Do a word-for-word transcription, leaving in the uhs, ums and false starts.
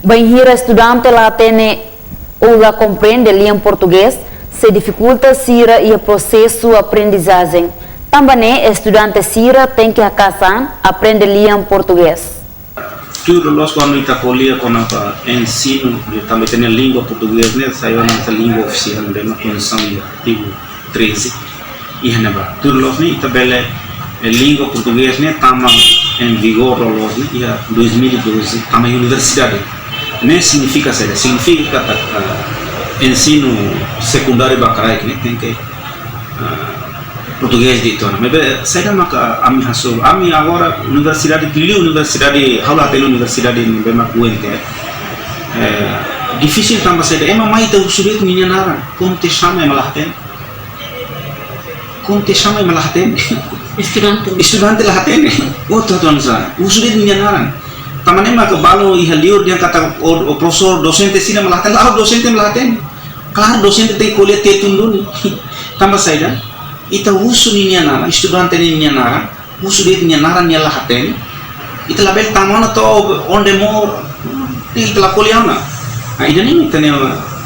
Bainhira estudante la hatene ou la komprende lian portugés, sei difikulta sira iha prosesu aprendizajen. Tanba ne'e, estudante sira tenke hakaas an aprende lian portugés. Tuir loloos kuandu ita ko'alia kona-ba ensinu, tanba ita-nia língua portugés ne'e sai ona ita-nia língua ofisiál, ne'ebé mak kondisaun iha artigu treze. Iha ne'ebá. Tuir loloos ne'e ita bele, eh, língua portugés ne'e tama em vigor loloos ne'e iha dois mil e doze, tama iha universidade. Ne'e signifika saida? Signifika katak, ah, ensinu sekundáriu ba kraik ne'e tenke, ah, portugés de'it ona. Maibé saida maka ami hasoru? Ami agora universidade, liuliu universidade, ha'u la hatene universidade ne'ebé mak U N T F. Eh, difisil tanba saida? Ema mai ita husu de'it ninia naran. Kuandu ita xama ema la hatene. Kuandu ita xama ema la hatene. Estudante. Estudante la hatene. Oto tuan sa. Husu de'it ninia naran. Tanba ne'e maka balu iha liur dehan katak o, o profesór, dosente sira mak la hatene. La'ós dosente mak la hatene. Klaru dosente tenke ko'alia Tetun duni. Tanba saida? Ita husu ninia naran, estudante ninia naran, husu de'it nia naran, nia la hatene. Ita labele tama ona to'o onde mora. Ita la ko'alia ona. Ah, ida-ne'e mak ita-nia